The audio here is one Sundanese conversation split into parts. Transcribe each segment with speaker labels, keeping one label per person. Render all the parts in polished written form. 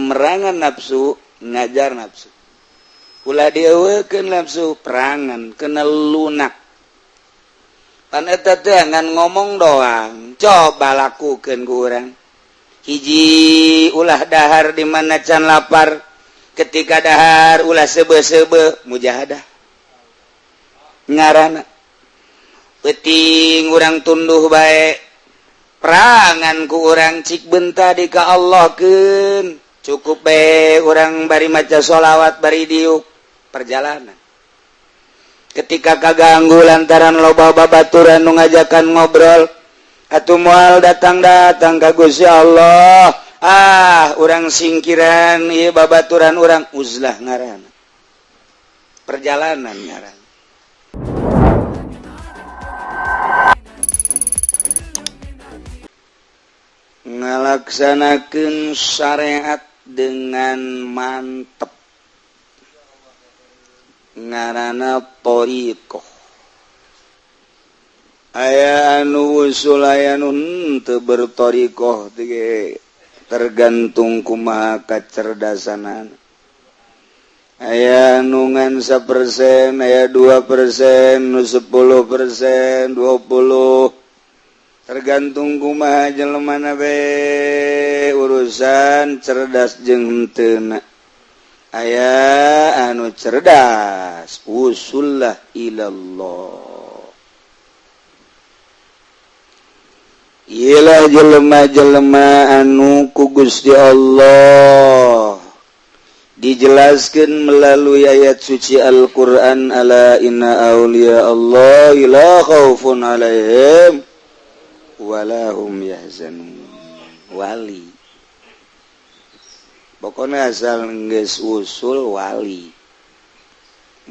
Speaker 1: Memerangan nafsu, ngajar nafsu. Ulah dieuweukeun nafsu, perangan kena lunak. Pan eta teh ngan ngomong doang, coba lakukeun ku urang. Hiji, ulah dahar di mana can lapar. Ketika dahar ulah seube-seube, mujahadah ngaranna. Peuting urang tunduh bae, perangan ku urang, cik benta di ka Allah keun. Cukup bae urang bari maca sholawat bari diuk perjalanan. Ketika kaganggu lantaran loba babaturan nu ngajakan ngobrol atuh moal datang-datang ka Gusti Allah. Ah, urang singkiran ieu babaturan urang, uzlah ngaranna, perjalanan ngaranna. Ngalaksanakeun syariat dengan mantep ngaranna thoriqoh. Aya anu usul, aya anu henteu berthoriqoh, tergantung kumaha kacerdasanana. Aya nu ngan 1%, aya 2%, nu 10%, 20, tergantung kumaha jelemana be, urusan cerdas jeung henteuna. Aya anu cerdas usullah ilallah. Iyalah jelema-jelema anu ku Gusti Allah dijelaskan melalui ayat suci Al-Qur'an, ala inna auliya Allah la khaufun alaihim wala hum yahzanun. Wali pokoknya asal geus usul wali,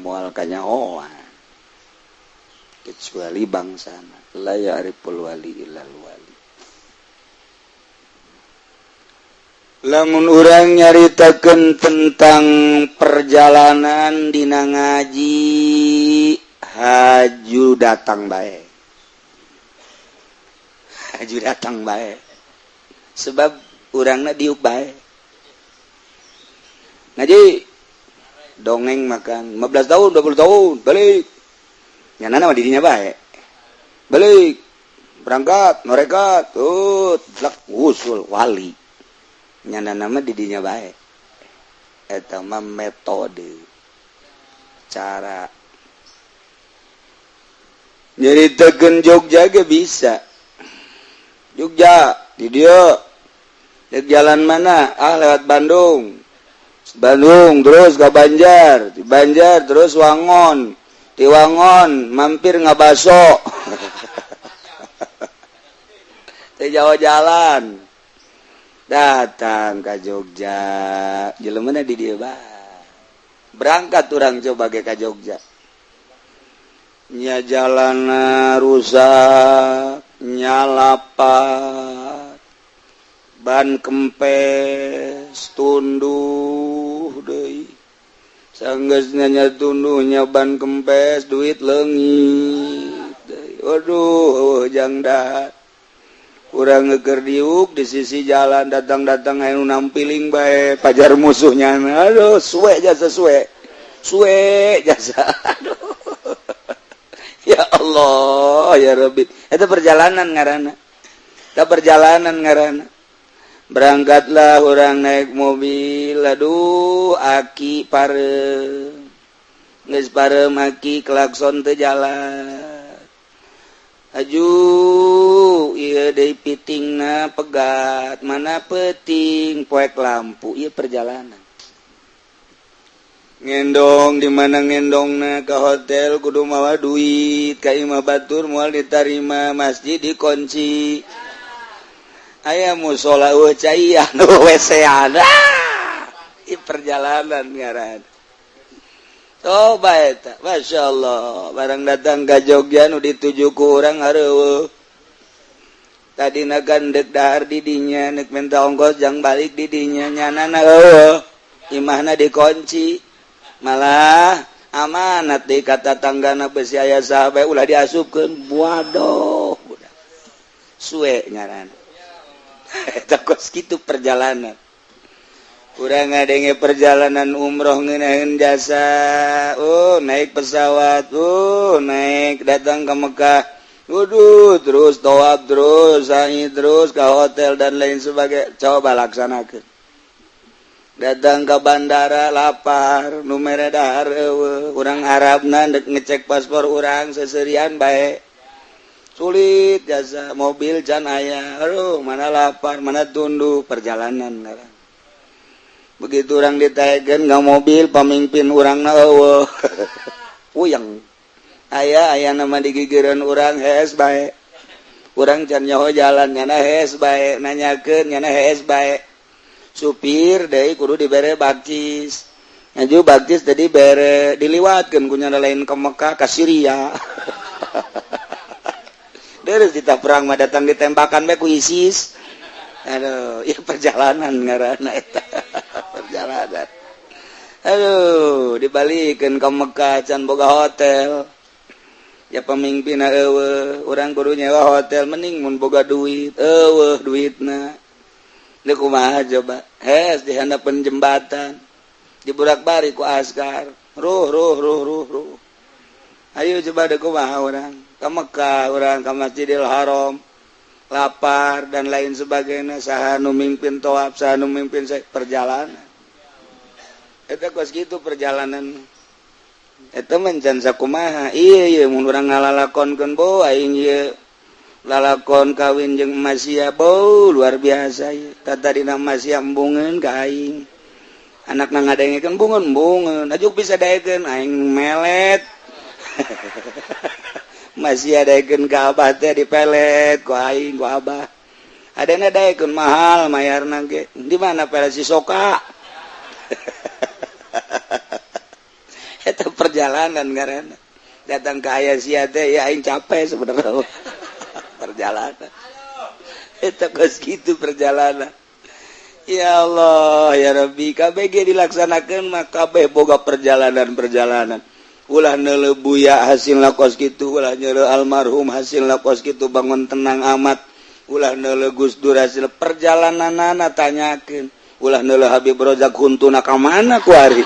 Speaker 1: moal kanyahoan kecuali bangsana la ya'riful wali illal wali. Lamun urang nyaritakeun tentang perjalanan dina ngaji, haju datang bae, haju datang bae, sebab urangna diuk bae ngaji dongeng makan 15 tahun, 20 tahun balik nyanana mah dirinya bae, balik berangkat mereka tuh lak usul wali, nyana nama didinya bae. Eta mah metode cara nyaritakeun. Jogja ge bisa, Jogja di dieu dek jalan mana? Ah, lewat Bandung. Bandung terus ke Banjar, di Banjar terus Wangon, di Wangon mampir ngabaso. Teh jauh jalan datang ke Jogja, jelemana di dieu bae. Berangkat urang coba ge ka Jogja nya, jalana rusak, nyalapat ban kempes, tunduh deui. Sanggeusna nya tunduhnya ban kempes, duit leungit deui. Waduh, jang dahar urang ngeker diuk di sisi jalan, datang-datang anu nampiling bae pajar musuhnya. Aduh, suwe jasa, suwe suwe jasa. Aduh, ya Allah ya Rabbi, itu perjalanan ngaranna, itu perjalanan ngaranna. Berangkatlah orang naik mobil, aduh, aki parem, geus parem aki, klakson teu jalan. Aju ieu deui, pitingna pegat, mana peting poek lampu. Ieu perjalanan ngendong di mana ngendongna, ke hotel kudu mawa duit, ka imah batur moal ditarima, masjid dikunci, aya musola euweuh caian, WC-an. Ah, ieu perjalanan ngaran. Coba eta, Masya Allah, barang datang ka Jogja nu dituju ku urang areuweuh. Tadina kan dek dahar di dinya, nek minta ongkos jang balik di dinya, nyanana euweuh, imahna dikunci. Malah amanat di kata tanggana besi aya sahabat ulah diasupkeun. Waduh, suwe ngaran eta, kos kitu perjalanan. Kurang ngadenge perjalanan umroh ngeunaheun jasa. Oh, naik pesawat, oh, naik datang ke Mekah. Waduh, terus tawaf, terus sa'i, terus ke hotel dan lain sebagainya. Coba laksanakan. Datang ke bandara lapar, nu mere dahar euweuh. Urang Arabna dek ngecek paspor urang seserian bae. Sulit jasa, mobil can aya. Aduh, mana lapar, mana tunduh perjalanan ngaran. Begitu orang ditaekeun nggak mobil, pemimpin urang na euweuh. Puyeng. Aya aya nama di gigireun urang, hees bae. Urang can nyaho jalan, nyana hees bae, nanyakeun nyana hees bae. Supir deui kudu dibere bakcis. Ngaju bakcis tadi bere diliwatkeun ku nyana lain ke Mekah, ka Syria. Terus kita perang mah datang ditembakan bae ku ISIS. Aduh, ya perjalanan ngaranna eta. Perjalanan. Aduh, dibalikeun ke Mekah can boga hotel. Ya pemimpin euweuh, urang kudu nyewa hotel, mending mun boga duit, euweuh duitna. Deuk kumaha coba? Hes di handapeun jembatan. Diburak-balik ku askar. Ruh ruh ruh ruh ruh. Ayo coba deuk kumaha urang? Ka Mekah urang, ka Masjidil Haram. Lapar dan lain sebagainya, saha nu mimpin tawaf, saha nu mimpin perjalanan. Eta kos kitu perjalanan. Eta mencan sakumaha. Iya iya mun urang ngalalakonkeun bo aing ieu lalakon kawin jeung Masia bo luar biasa ieu. Tadina Masia embungeun ka aing. Anakna ngadengekeun bungeun bungeun, ajuk bisa daekeun aing melet. Masih daekeun ka abah teh dipelet ku aing ku abah. Adana daekeun mahal mayarna ge. Di mana pelet si soka? Eta perjalanan ngaranna. Datang ke aya sia teh ya aing capek sebenarnya. Perjalanan. Eta geus kitu perjalanan. Ya Allah, ya Rabbi, KBG dilaksanakeun mah kabeh boga perjalanan-perjalanan. Ulah neuleuh Buya hasilna kos kitu, ulah neuleuh almarhum hasilna kos kitu, bangun tenang amat. Ulah neuleuh Gus Dur hasil perjalananana tanyakeun. Ulah neuleuh Habib Rozak huntuna ka mana kuari.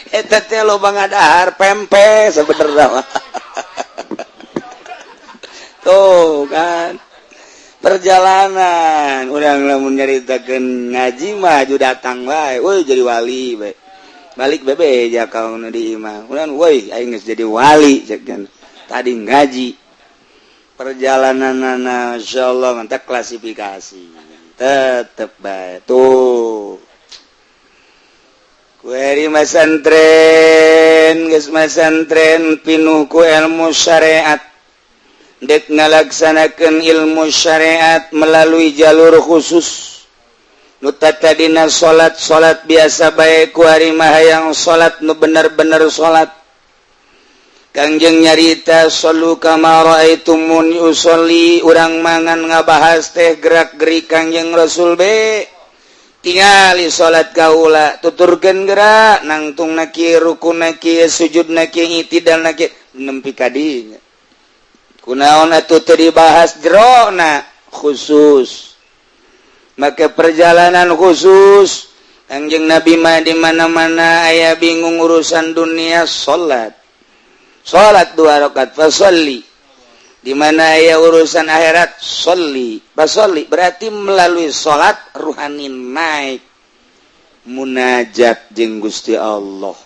Speaker 1: Eta teh loba ngadahar pempe sebenarnya mah. Tuh kan. Perjalanan urang lamun nyaritakeun ngaji mah aju datang wae, woi jadi wali bae. Balik bebe ja ka nu di imah. Urang woi aing geus jadi wali cek. Tadi ngaji. Perjalananana insyaallah mantap klasifikasi. Tetep bae tuh. Kueri masantren geus masantren pinuh ku ilmu syariat. Dek ngalaksanakeun ilmu syariat melalui jalur khusus. Nu tadina salat salat biasa bae kuari mah hayang salat nu bener-bener salat. Kangjeng nyarita shallu kama raaitumuni usolli, urang mangan ngabahas teh gerak-gerik Kangjeng Rasul be. Tingali salat kaula tuturkeun gerak nangtung na kieu, rukun na kieu, sujud na kieu, itidal na kieu, nempi ka dinya. Kunaon atuh teu dibahas jerona khusus. Maka perjalanan khusus Kangjeng Nabi mah di mana-mana aya bingung urusan dunia salat. Salat 2 rakaat fasholli. Di mana aya urusan akhirat sholli. Fasholli berarti melalui salat ruhani naik munajat jeung Gusti Allah.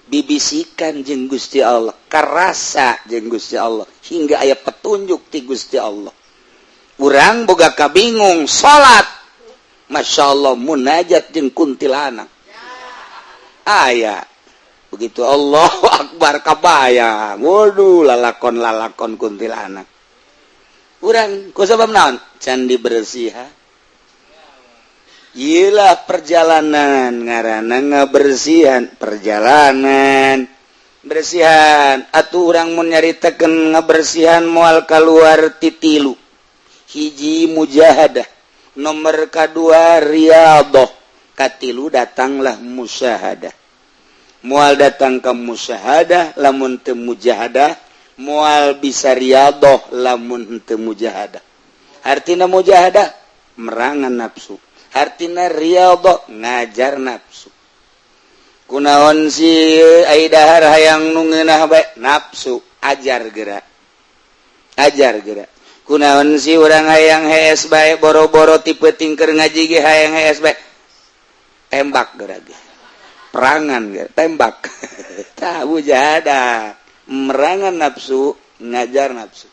Speaker 1: Bibisikan jeung Gusti Allah, karasa jeung Gusti Allah hingga aya petunjuk ti Gusti Allah. Urang boga kabingung salat, Masya Allah munajat jeung kuntilanak. Aya begitu Allahu Akbar kabayang, waduh lalakon-lalakon kuntilanak. Urang ku sabab naon? Can dibersihan. Iyalah perjalanan ngaranna ngabersihan, perjalanan bersihan. Atuh urang mun nyaritakeun ngabersihan moal kaluar ti tilu. Hiji mujahadah, nomor kadua riyadhah, katilu datanglah musyahadah. Moal datang ke musyahadah lamun teu mujahadah, moal bisa riyadhah lamun teu mujahadah. Artina mujahadah Merangan nafsu artina riyadhah, ngajar nafsu. Kunaon si ai dahar hayang nu ngeunah bae? Nafsu ajar gerak, ajar gerak. Kunaon si urang hayang hees bae, boro-boro ti peuting keur ngaji ge hayang hees bae? Tembak gerak ge, perangan ge, tembak. Tah, mujahadah, merangan nafsu, ngajar nafsu.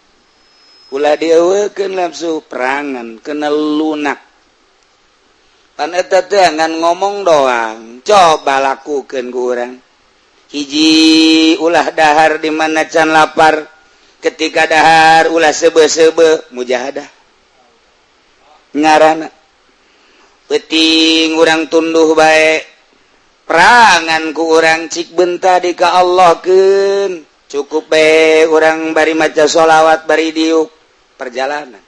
Speaker 1: Ulah dieuweukeun nafsu, perangan kena lunak. Pan eta teh ngan ngomong doang, coba lakukeun ku urang. Hiji, ulah dahar di mana can lapar. Ketika dahar ulah seube-seube, mujahadah ngaranna. Peuting urang tunduh bae, perangan ku urang, cik benta di ka Allah keun. Cukup bae urang bari maca sholawat, bari diuk perjalanan.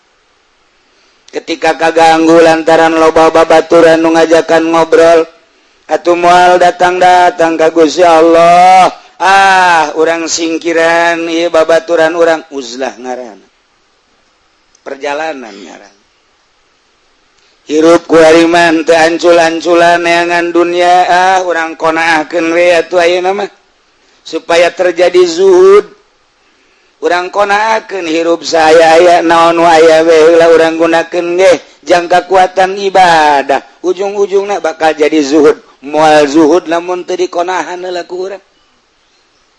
Speaker 1: Ketika kaganggu lantaran loba babaturan nu ngajakan ngobrol atau moal datang-datang ka Gusti Allah, ah, urang singkiran ieu babaturan urang. Uzlah ngaran, perjalanan ngaran. Hirup ku hariman teu ancul-anculan neangan dunia. Ah, urang qonaahkeun we atuh ayeuna mah supaya terjadi zuhud. Urang qonaahkeun hirup saya aya naon aya we heula urang gunakeun ge jang kakuatan ibadah. Ujung-ujungna bakal jadi zuhud. Moal zuhud lamun teu dikonahan heula ku urang.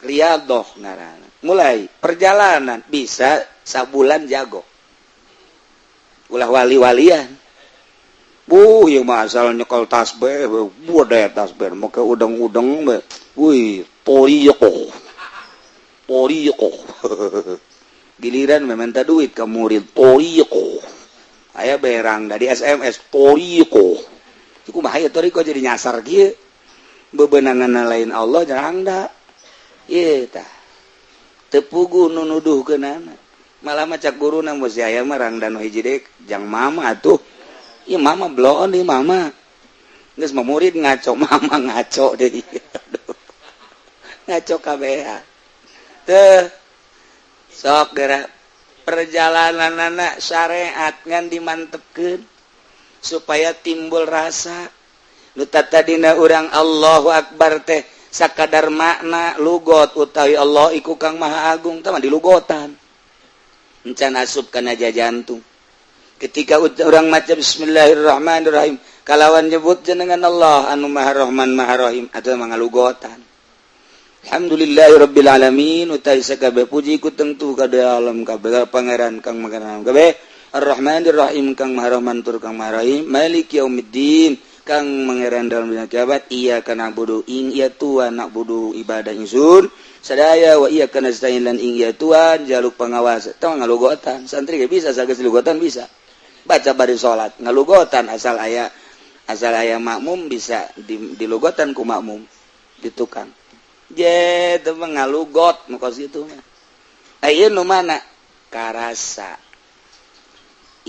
Speaker 1: Riyadhah ngaranna. Mulai perjalanan, bisa sabulan jago. Ulah wali-walian. Buh, ieu mah asal nyekel tasbih, buah tasbih make udeng-udeng we. Wih, toriqoh. Toriqoh. Giliran meminta duit ke murid, toriqoh. Aya berang dari SMS, toriqoh. Iku bahaya toriqoh jadi nyasar kieu. Bebenangan lain Allah jarang da. Ieu tah. Teu puguh nu nuduhkeunana. Malah mah cak guruna mun si aya mah rangda nu hiji deui jang mama atuh. Ieu mama bloon ieu mama. Geus mah murid ngaco, mama ngaco deui. Ngaco kabehan. Teu sok geura perjalanan anak syariat ngan dimantepkeun supaya timbul rasa. Nu tadina urang Allahu Akbar teh sakadar makna lugot utawi Allah iku kang maha agung tah mah dilugotan, encan asup kana jantung. Ketika orang maca bismillahirrahmanirrahim kalawan nyebut jenengan Allah anu maha rahman maha rahim atau mangalugotan. Alhamdulillahirabbil alamin utai sakabeh puji ku tengtu ka alam kabeh pangeran kang pangeran kabeh, Arrahmanirrahim kang maha rahman tur kang maha rahim, Maliki yaumiddin kang pangeran dalam dunia kiamat, iyyaka na'budu ing iya tuan na'budu ibadah ingsun sadaya, wa iyyaka nasta'in lan ing iya tuan jaluk pengawas. Tah, ngalugotan santri ge bisa, sageus lugotan bisa baca bari salat ngalugotan. Asal aya makmum bisa di, dilugotan ku makmum di tukang je teu ngalugot nu kos kitu mah. Aya nu mana karasa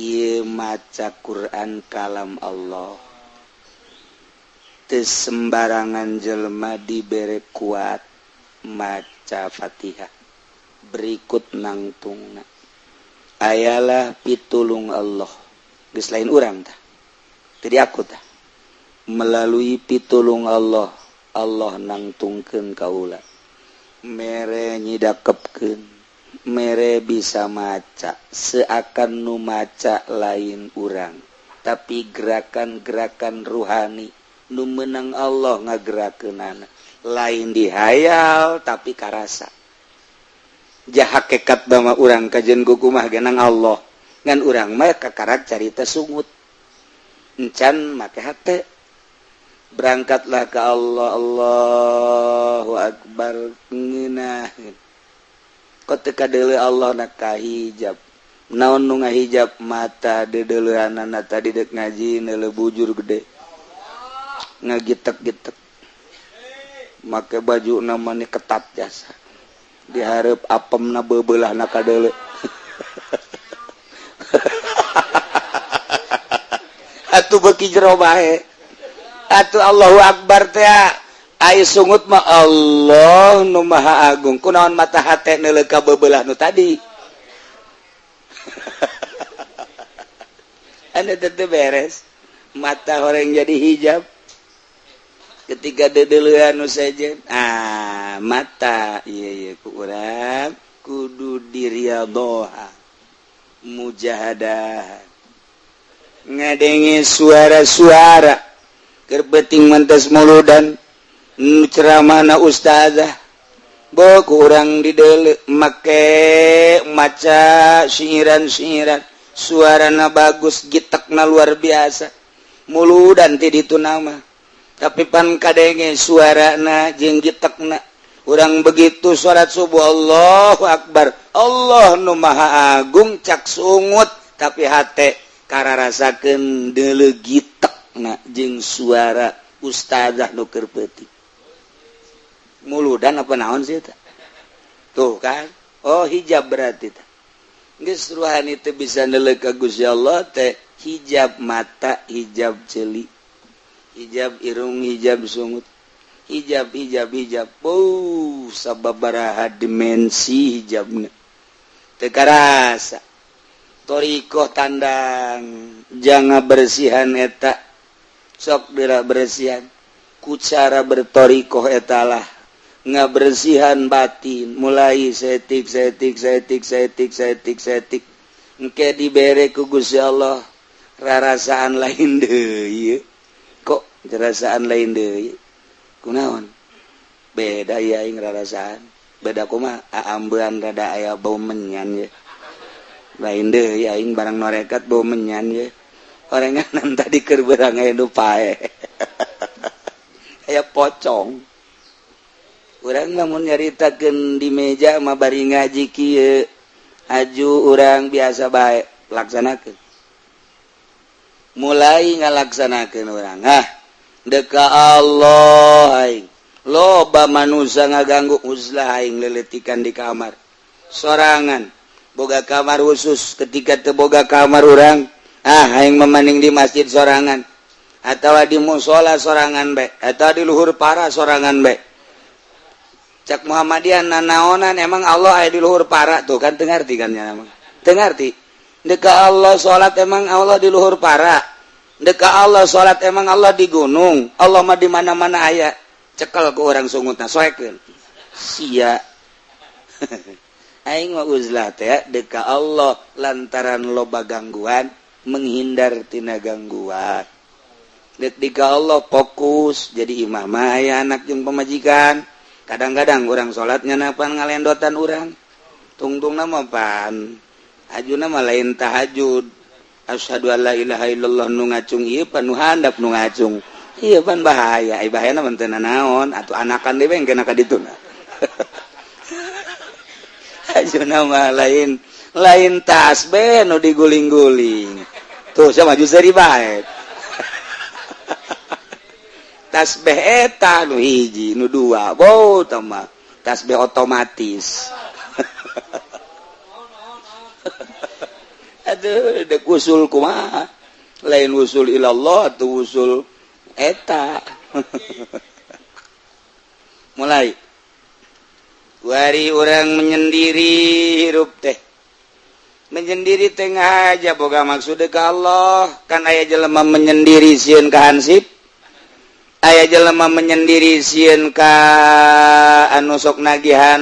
Speaker 1: ieu maca Quran kalam Allah. Teu sembarangan jelema dibere kuat maca Fatihah berikut nangtungna. Ayalah pitulung Allah, geus lain urang tah, jadi aku tah melalui pitulung Allah, Allah nangtungkeun kaula, mere nyidakepkeun, mere bisa maca seakan nu maca lain urang, tapi gerakan-gerakan ruhani nu menang Allah ngagerakeunana, lain dihayal tapi karasa. Jah hakekat mah urang kajen kukumah genang Allah, ngan urang mah kakarak carita sungut encan make hate. Berangkatlah ke Allah, Allahu Akbar, ngeunah kok teu kadeuleu Allah na kahijab. Naon nu ngahijab? Mata deudeuleunana tadi dek ngaji neuleu bujur gede ngagitek-gitek, make baju namanya ketat jasa diharap apemna beubelah na kadeuleu. Atuh beuki jero bae atuh Allahu Akbar teh. Ai sungut mah Allah nu Maha Agung, kunaon mata hate neuleu ka beubelah nu tadi? Anda tetep beres. Mata orang jadi hijab. Ketika dedeleuan nu sejen, ah mata iya iya ku urang kudu diriadhoha mujahadah. Ngadenge suara-suara keur peuting mantes muludan ceramahna ustazah. Bo ku urang dideuleu make maca syiiran-syiiran, suarana bagus, gitekna luar biasa. Muludan ti ditu nama. Tapi pan kadenge suarana jeung gitekna. Urang begitu salat subuh, Allahu Akbar. Allah nu Maha Agung cak sungut, tapi hate kararasakeun deuleu gitekna jeung suara ustazah nu keur peuting. Muludan apa naon sih eta? Tuh kan. Oh, hijab berarti teh. Geus ruhani teu bisa neuleuh ka Gusti Allah teh hijab mata, hijab ceuli, hijab irung, hijab sungut, hijab, hijab, hijab. Oh, sababaraha dimensi hijabna. Teu karasa. Thoriqoh tandang jangan bersihan eta, sok dira bersihan ku cara berthoriqoh etalah ngabersihan batin, mulai setik setik setik setik setik setik, engke dibere ku Gusti Allah rarasaan lain deui. Kok rarasaan lain deui, kunaon beda ya aing rarasaan beda? Kumaha aambean rada aya bau menyan ya, lain deui aing barang norekat bau menyan ya. Orenganan tadi keur beurang aya nu pae, aya pocong. Urang lamun nyaritakeun di meja mah bari ngaji kieu, aju urang biasa bae laksanakeun, mulai ngalaksanakeun urang, ah deka Allah aing loba manusia ngaganggu, uzlah aing leletikan di kamar sorangan, boga kamar khusus. Ketika teu boga kamar urang, ah aing memaning di masjid sorangan atau di musola sorangan bae atau di luhur para sorangan bae. Cak Muhammadiyah, nanaonan emang Allah aya di luhur para? Tuh kan teu ngarti kan nya, teu ngarti. Deka Allah salat emang Allah di luhur para? Deka Allah salat emang Allah di gunung? Allah mah di mana-mana aya. Cekel ku urang sungutna, soekeun sia. Aing mah uzlah teh deka Allah lantaran loba gangguan, menghindar tina gangguan. Dek dika Allah fokus jadi imam mah aya anak jeung pamajikan. Kadang-kadang urang salatnya napan ngalendotan urang tungtung nama pan ajuna mah lain tahajud, asyhadu alla ilaha illallah nu ngacung ieu pan, nu handap nu ngacung ieu pan, bahaya. Ai bahayana mah teu naon atuh, anakan deui kena ka dituna. Ajuna mah lain lain tasbih nu diguling-guling tuh, sama maju seuri bae tasbih eta nu hiji nu dua. Bo mah tasbih otomatis. Aduh, dek usul kumaha, lain usul ilallah atau usul eta. Mulai wari orang menyendiri, hirup teh menyendiri tengah aja boga maksud ke Allah kan. Aya jelema menyendiri sieun ka hansip, aya jelema menyendiri sieun ka anu sok nagihan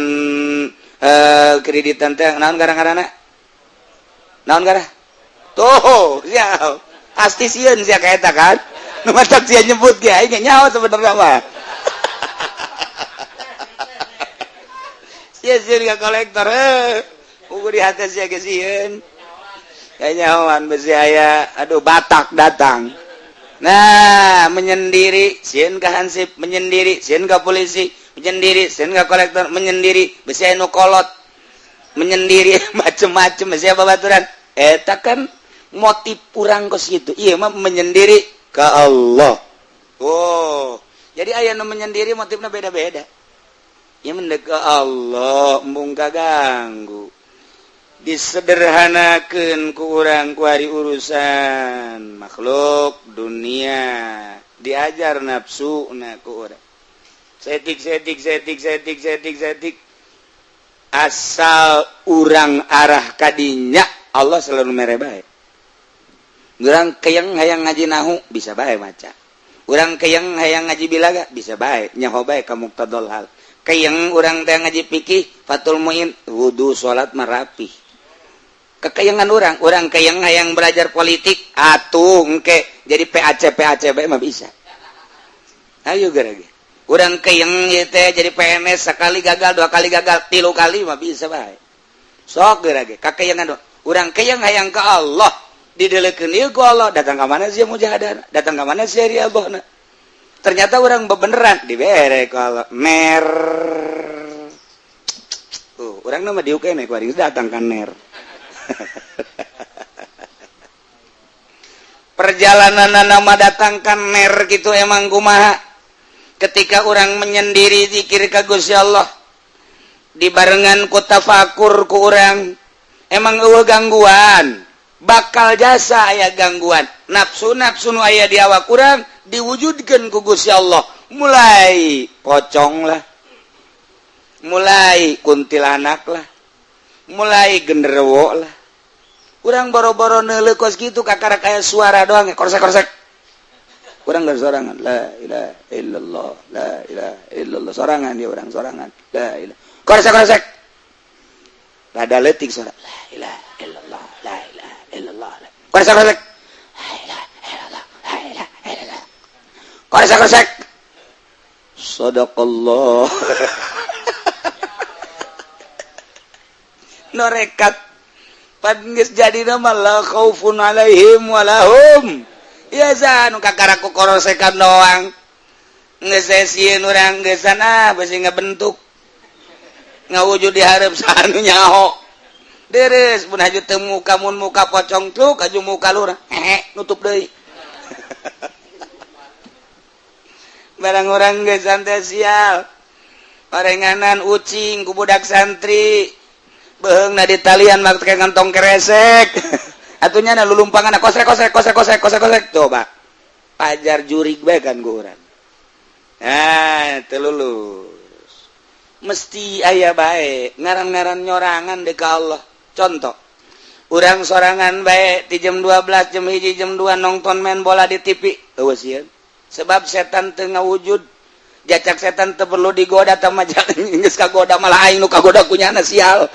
Speaker 1: kreditan teh, naon garang-garana, naon garah tuh sia, pasti sieun sia ka eta kan. Nu matak sia nyebut ge aing nyaho sebenarnya mah sia sieun ka kolektor, eh di hati sia ge sieun kanyahoan besi aya, aduh, Batak datang. Nah, menyendiri sieun ka hansip, menyendiri sieun ka polisi, menyendiri sieun ka kolektor, menyendiri besi anu kolot, menyendiri macem-macem besi babaturan eta kan. Motif urang kos gitu, iya mah menyendiri ka Allah. Oh, jadi aya nu menyendiri motifnya beda-beda ya. Mendek ka Allah, embung kaganggu, disederhanakan ku urang kuari urusan makhluk dunia, diajar nafsu na ku urang setik setik setik setik setik setik, asal urang arah kadinya Allah selalu mere baik. Urang keyeng hayang ngaji nahu, bisa bae maca. Urang keyeng hayang ngaji bilaga, bisa bae nyaho bae ka muqtadol hal. Keyeng urang teh ngaji fikih Fathul Muin, wudu salat marapih. Kekeyengan urang, urang keyeng hayang belajar politik, atuh engke jadi PAC PAC bae mah bisa. Ayo gara. Urang keyeng ieu teh jadi PNS, sekali gagal, dua kali gagal, tilu kali mah bisa bae. Sok geura ge kakeyengan. Urang keyeng hayang ka Allah, didelekeun ieu ku Allah, datang ka mana sih mujahadah, datang ka mana sih riyadhahna. Ternyata orang bebeneran dibere ku Allah ner. Tuh urang nama diuk keneh ku datang ka ner. Perjalanan nama datang ka ner gitu emang kumaha ketika orang menyendiri zikir ka Gusti Allah dibarengan ku tafakur ku urang, emang eueuh gangguan. Bakal jasa aya gangguan nafsu, nafsu nu aya di awak urang diwujudkan ku Gusti Allah, mulai pocong lah, mulai kuntilanak lah, mulai genderuwo lah. Urang boro-boro neuleuh kos kitu, kakara kayak suara doang, korsek korsek. Urang gak sorangan, la ilaha illallah, la ilaha illallah, sorangan dia, urang sorangan, la ilaha, korsek korsek, rada leutik suara, la ilaha illallah, la ilaha illallah, korsek korsek, la ilaha illallah, la ilaha illallah, korsek korsek, sadaqallah. Norekat pan geus jadi nama la khaufun alaihim walahum ya nu kakara ku korosekan doang geus sieun urang geus sana besi ngabentuk ngawujud di hareup sanu nyaho deres pun haju teu muka, mun muka pocong cuk aju muka lurah hehe nutup deui. Barang urang geus santai sial orenganan ucing ku budak santri beheungna di talian make ngantong keresek atunya na lulumpangan kosrek kosrek kosrek kosrek kosrek kosrek, coba pajar jurig bae kan ku urang. Nah, teu lulus mesti aya bae ngaran-ngaran nyorangan deuk ka Allah. Contoh urang sorangan bae ti jam 12, jam 1, jam 2 nonton main bola di TV, eueuh sieun sebab setan teu ngawujud. Jacak setan teu perlu digoda tama geus kagoda, malah aing nu kagoda kunyana sial.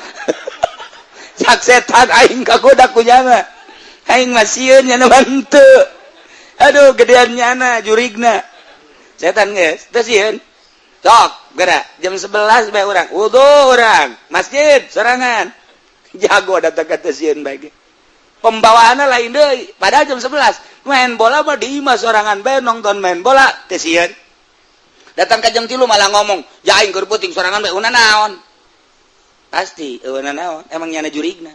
Speaker 1: Cak setan aing kagoda kunyana, aing mah sieun nyana mah henteu. Aduh, gedean nyana jurigna setan geus teu sieun. Sok geura jam 11 bae urang wudu, urang masjid sorangan jago datang ka teu sieun bae ge. Pembawaanna lain deui, padahal jam 11 main bola mah di imah sorangan bae nonton main bola teu sieun. Datang ke jam 3 malah ngomong, ya aing keur peuting sorangan bae una naon. Pasti eueuna naon, emang nyana jurigna.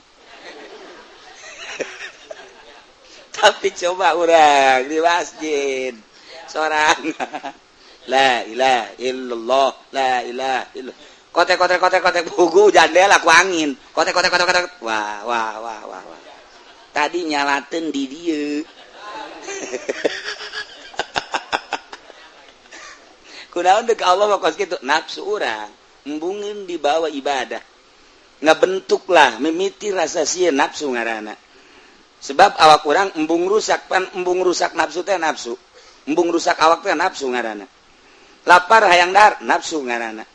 Speaker 1: Tapi coba urang di masjid sorangan, la ilaha illallah, la ilaha illallah, kotek kotek kotek kotek, bugu jandela ku angin, kotek kotek kotek kotek, wah wah wah wah wah, tadi nyalateun di dieu. Kunaon deuk Allah mah kos kitu, nafsu urang embungeun dibawa ibadah ngabentuklah mimiti rasa sieun nafsu ngaranna. Sebab awak urang embung rusak, pan embung rusak nafsu teh nafsu, embung rusak awak teh nafsu ngaranna. Lapar hayang dahar nafsu ngaranna,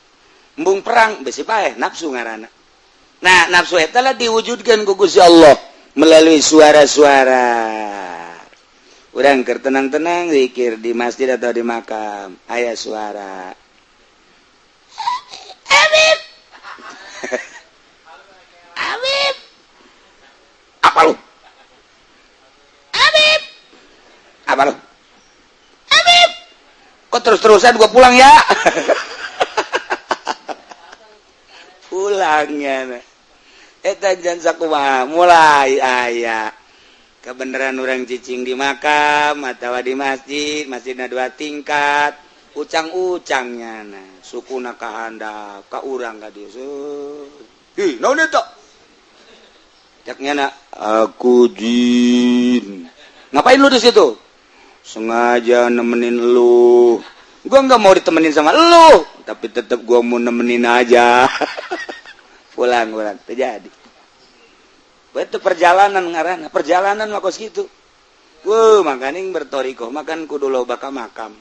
Speaker 1: embung perang besi paeh nafsu ngaranna. Nah, nafsu eta lah diwujudkeun ku Gusti Allah melalui suara-suara. Urang keur tenang-tenang zikir di masjid atau di makam, aya suara Habib Habib, apa lu Habib, apa lu Habib, kok terus-terusan gua pulang ya. Pulangnya eta jan sakumaha mulai aya kebenaran orang cicing di makam atau di masjid, masjidna dua tingkat, ucang-ucangnya nah sukuna kahandap ka urang ka dieu. Hi, naon eta? Caknya na, aku jin. Ngapain lu di situ? Sengaja nemenin lu. Gua nggak mau ditemenin sama lu, tapi tetap gua mau nemenin aja. Pulang pulang terjadi. Itu perjalanan ngaranna, perjalanan mah kos kitu. Wuh, makaning bertorikoh makan kudu loba ka makam,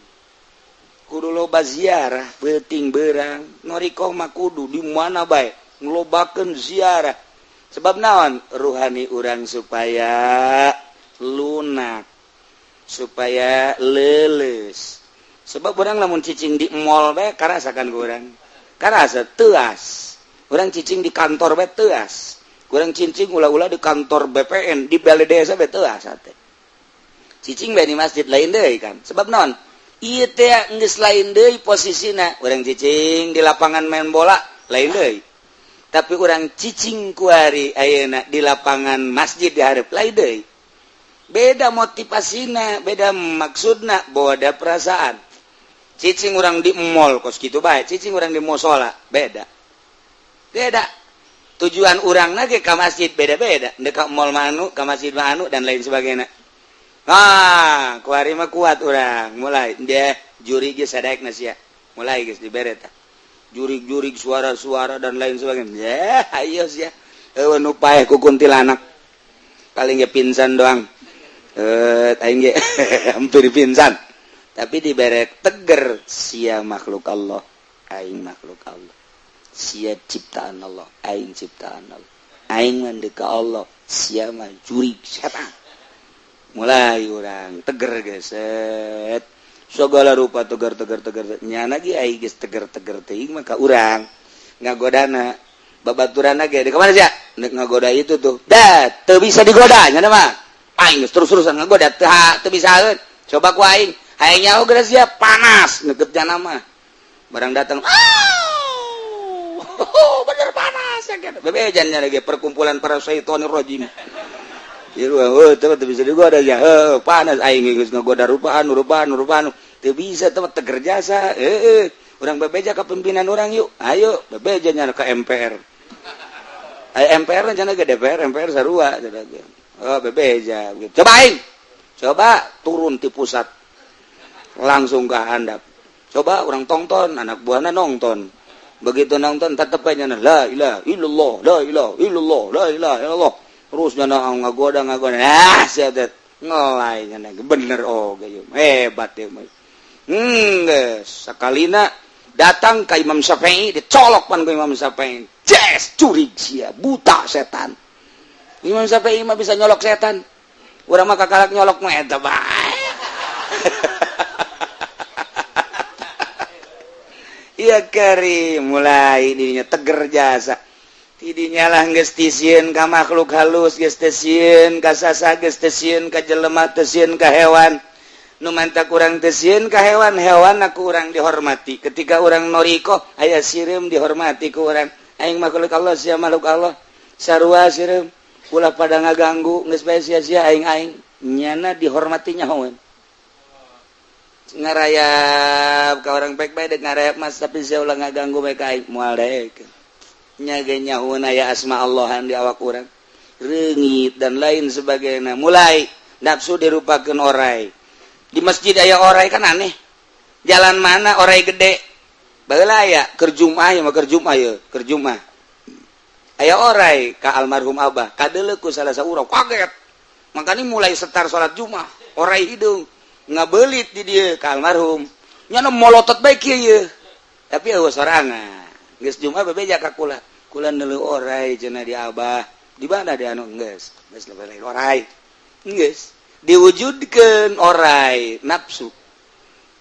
Speaker 1: kudu loba ziarah peuting beurang. Norikoh mah kudu di mana bae ngelobakeun ziarah. Sebab naon? Ruhani urang supaya lunak, supaya leuleus. Sebab urang lamun cicing di mall bae karasakan ku urang, karasa teuas. Urang cicing di kantor bae teuas, urang cicing ulah-ulah di kantor BPN, di balai desa bae teuas hate. Cicing bae di masjid lain deui kan. Sebab naon? Ieu teh geus lain deui posisina. Urang cicing di lapangan main bola lain deui, tapi urang cicing kuari ayeuna di lapangan masjid di hareup lain deui. Beda motivasina, beda maksudna, beda perasaan. Cicing urang di mall kos kitu bae, cicing urang di musola beda. Beda tujuan urang ge ka masjid, beda-beda. Ndek ka mall manu, ka masjid manu, dan lain sebagainya. Ah, kuari mah kuat urang, mulai dia jurig ge sadaek sia, mulai geus dibere tah jurig-jurig, suara-suara, dan lain sebagainya. Ya ayo sia, eueuh nu paeh ku kuntilanak paling ge pingsan doang. Eh, aing ge hampir pingsan, tapi dibere teger. Sia makhluk Allah, aing makhluk Allah. Sia ciptaan Allah, aing ciptaan Allah. Aing mah ka Allah, sia mah jurig setan. Mulai urang teger geset segala rupa, tegar tegar tegar. Nyana ge ai geus teger teger teuing maka urang ngagodana babaturan ge di kemana sia nek ngagoda itu tuh dah teu bisa digoda. Nyana mah aing geus terus-terusan ngagoda teu teu bisaeun. Coba ku aing hayang nyaho geus sia panas ngeukeut nyana mah barang datang. Oh, bener panas ya kan. Bebejan lagi perkumpulan para syaitonir rajim. Oh, teu bisa digoda ya. Heuh, panas aing geus ngagoda rupaan rupaan rupaan teu bisa teu teger jasa. Heeh, urang bebeja ka pimpinan urang yuk. Ayo bebeja nya ke MPR. Ayo MPR cenah ge DPR, MPR sarua cenah ge. Oh, bebeja. Coba aing. Coba turun di pusat. Langsung ke handap. Coba urang tongton, anak buahna nonton. Begitu nonton tetep aja la ilaha illallah, la ilaha illallah, la ilaha illallah. Terus nyana ngagoda ngagoda, ah sia teh ngelai nyana bener. Oh, hebat ya mah. Geus sakalina datang ka Imam Syafi'i, dicolok pan ku Imam Syafi'i. Jes jurig sia, buta setan. Imam Syafi'i mah bisa nyolok setan, urang mah kakalak nyolok mah eta bae. Iya kari mulai dirinya teger jasa. Tidinya lah geus tisieun ka makhluk halus, geus teu sieun ka sasa, geus teu sieun ka jelema, teu sieun ka hewan. Nu manta kurang teu sieun ka hewan, hewan aku urang dihormati. Ketika urang noriko aya sireum dihormati ku urang. Aing makhluk Allah, sia makhluk Allah, sarua sireum, ulah pada ngaganggu, geus bae sia-sia aing aing nyana dihormati nyahoeun. Ngarayap ka orang baik baik dek ngarayap mas, tapi sia ulah ngaganggu bae ka aing, moal daek. Nya ge nyahoeun aya asma Allahan di awak urang, reungit dan lain sebagainya. Mulai nafsu dirupakeun orai. Di masjid aya orai kan aneh. Jalan mana orai gede baheula aya keur Jumat ya mah, keur Jumat ya, keur Jumat aya orai ka almarhum abah, kadeuleu ku salah saurang, kaget. Makanya mulai setar salat Jumat orai hidung ngabelit di dieu ka almarhum. Nyana molotot bae kieu ye, tapi eueuh sorangan. Geus Jumat bebeja ka kula, kula neuleuh orai cenah di abah. Di mana di anu geus geus lain orai, geus diwujudkeun orai nafsu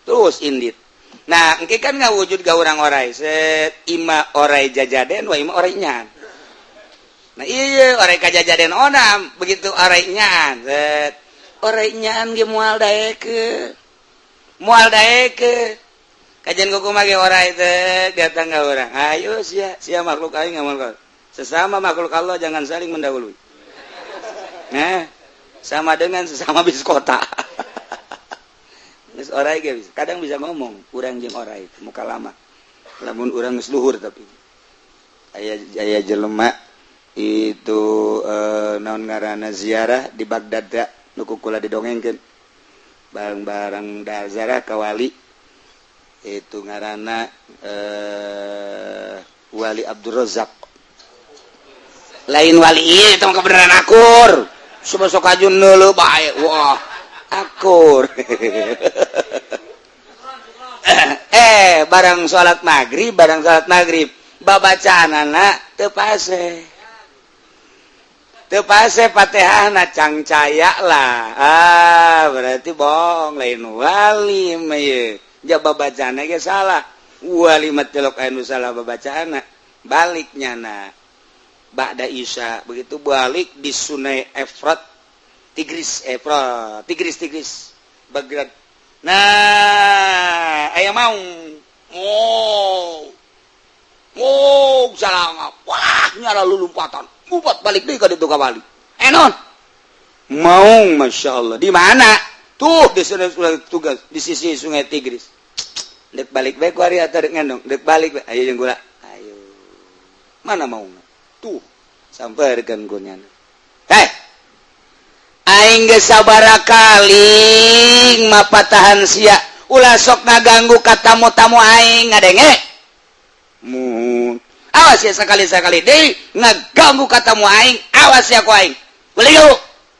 Speaker 1: terus indit. Nah, engke kan ngawujud ga urang orai set ima orai jajaden wa ima orai nyaan. Nah iya orai kajajaden onam begitu orai nyaan set orai nyaan ge moal daekeun, moal daekeun. Kajian kuku mage orai teh datang ka urang. Ayo sia sia makhluk aing ngamal sesama makhluk Allah jangan saling mendahului. Nah, sama dengan sesama bis kota. Geus orai ge bisa. Kadang bisa ngomong urang jeung orai muka lama. Lamun urang geus luhur, tapi aya aya jelema itu naon ngaranna ziarah di Baghdad da nu ku kula didongengkeun bareng-bareng da ziarah ka wali itu ngaranna Wali Abdul Razak. Lain wali ieu, itu mah kebenaran akur. Coba sok aju neuleuh bae, wah. Akur. Eh, barang salat maghrib, barang salat maghrib, babacaan anak teu pase. Teu pase Fatihahna, cangcaya lah. Ah, berarti bohong, lain wali mah ieu. Ja babacaan ge salah. Wali mah telok anu salah babacaanna. Balik nyana. Ba'da Isya, begitu balik di Sungai Efrat, Tigris, Efrat, Tigris, Tigris, Baghdad. Nah, aya maung. Oh. Oh, salah. Wah, nyala lulumpatan. Ngupat balik deui ka ditu ka wali. Eh, non. Maung, masya Allah. Di mana? Tuh di sungai tugas di sisi Sungai Tigris. Dek balik bae ku ari atau dek ngendong? Dek balik bae. Ayo jeung gula. Ayo. Mana maung? Tuh, sampeurkeun ku nyana. Heh. Aing geus sabaraha kali mapatahan sia. Ulah sok ngaganggu ka tamu-tamu aing, ngadenge. Mun awas ya, sekali-sekali deui ngaganggu ka tamu aing, awas ya ku aing. Beli yuk.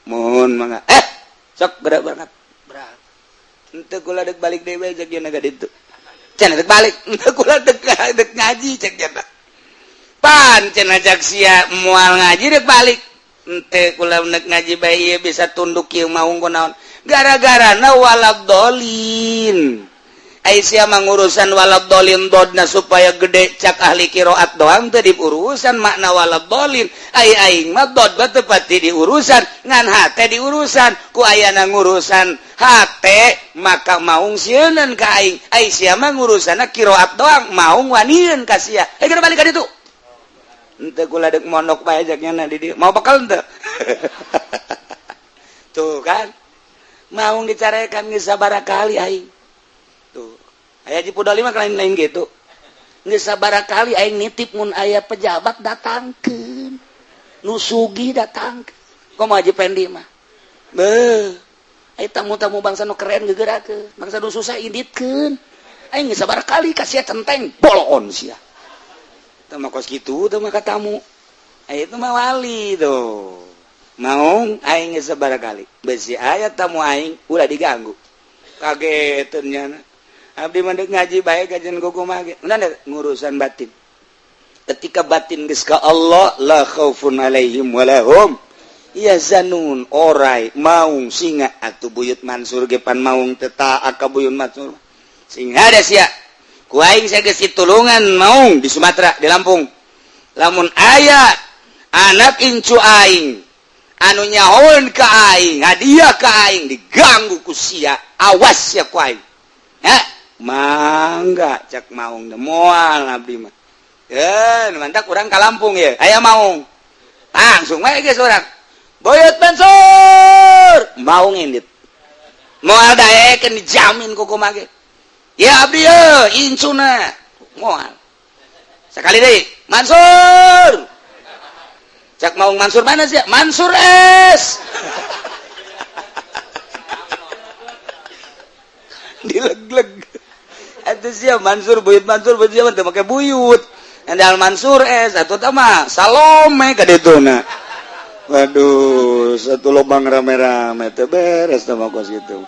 Speaker 1: Mun mangga. Eh, sok berak berangkat. Berak. Henteu, kula dek balik deui bae, cek ka ditu. Cenah dek balik, henteu, kula dek dek ngaji, cek cenah. Pan cenah cak sia moal ngaji dek balik. Henteu, kula dek ngaji bae ieu bisa tunduk kieu maung kunaon. Gara-gara na waladolin. Aisyah mengurusan waladolin dodna supaya gede cak ahli kiroat doang teu diurusan makna waladolin. Ai aing mah dod mah teu pati diurusan, ngan hate diurusan. Ku ayana ngurusan hate maka maung sieuneun ka aing. Aisyah mah ngurusanna kiroat doang, maung wanieun ka sia. Eh, geura balik ka ditu. Henteu, kula deuk mondok bae, cek nya di dieu. Mau bekal henteu? Tuh kan, maung dicarekan geus sabaraha kali aing. Tuh, aya Haji Pudoli mah lain-lain gitu. Geus sabaraha kali aing nitip, mun aya pejabat datangkeun. Nu sugih datangkeun. Komo Haji Pendi mah. Beuh. Aya tamu-tamu bangsa nu keren geugerakeun, bangsa nu susah inditkeun. Aing geus sabaraha kali kasih centeng boloon sia. Teu mah kos kitu teu mah ka tamu. Aya itu mah wali tuh. Maung aing geus sabaraha kali. Besi aya tamu aing ulah diganggu. Kageteun nyana. Abdi mah deuk ngaji bae kajian kumaha ge. Ngurusan batin. Ketika batin geus ka Allah, la khaufun alaihim walahum yahzanun. Orai, maung, singa atuh Buyut Mansur ge pan maung teu taat ka Buyut Mansur. Sing ada sia. Ku aing saya geus tulungan maung di Sumatera, di Lampung. Lamun aya anak incu aing anu nyahoeun ka aing, hadiah ka aing diganggu ku sia, awas ya ku aing. Ya, mangga cak maung, moal abdi mah. Ya, mantap urang ka Lampung ya. Aya maung. Langsung wae geus urang. Buyut Mansur, maung indit. Moal daekeun, dijamin ku kumaha ge. Ya abdi ye, incuna. Moal. Sekali deui, Mansur. Cak maung, Mansur mana sih? Mansur S. Dileg-leg. Itu sih Mansur, Buyut Mansur, buyut siapa teu make buyut. Andal Mansur S atuh tah mah Salome ka dituna. Waduh, satu lubang rame-rame teh beres teh mah kos kitu.